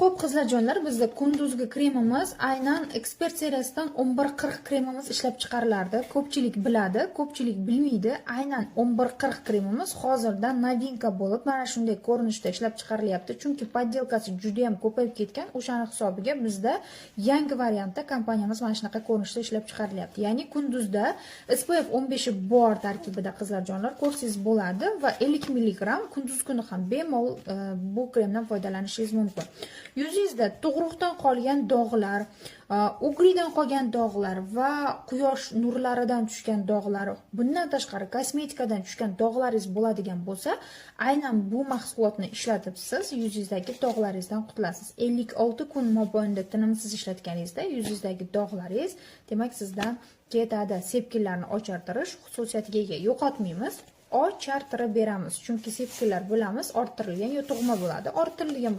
Xo'p, qizlarjonlar, bizda kunduzgi kremimiz, aynan Ekspert seriyasidan 1140 kremimiz ishlab chiqarilardi. Ko'pchilik biladi, ko'pchilik bilmaydi. Aynan 1140 kremimiz hozirda новинка bo'lib, mana shunday ko'rinishda ishlab chiqarilyapti. Chunki подделка si juda ham ko'payib ketgan. O'shani hisobiga bizda yangi variantda kompaniyamiz mana shunaqa ko'rinishda ishlab chiqarilyapti. Ya'ni kunduzda SPF 15 bor tarkibida, qizlarjonlar, ko'rsangiz bo'ladi va 50 mg, kunduz kuni ham bemalol bu kremdan foydalanishingiz mumkin. Yuzingizda tug'ruqdan qolgan dog'lar, угри dan qolgan dog'lar va quyosh nurlaridan tushgan dog'lar, bundan tashqari kosmetikadan tushgan dog'laringiz bo'ladigan bo'lsa, aynan bu mahsulotni ishlatib siz yuzingizdagi dog'laringizdan qutulasiz. 56 kun mobaynida tinimsiz ishlatganingizda yuzingizdagi dog'laringiz, demak, sizdan ketadi. Sepkillarni ochartirish xususiyatiga ega. Yo'qotmaymiz, ochartirib beramiz, chunki sepkillar, bilamiz, orttirilgan yo tug'ma bo'ladi. Orttirilgan bo'lsa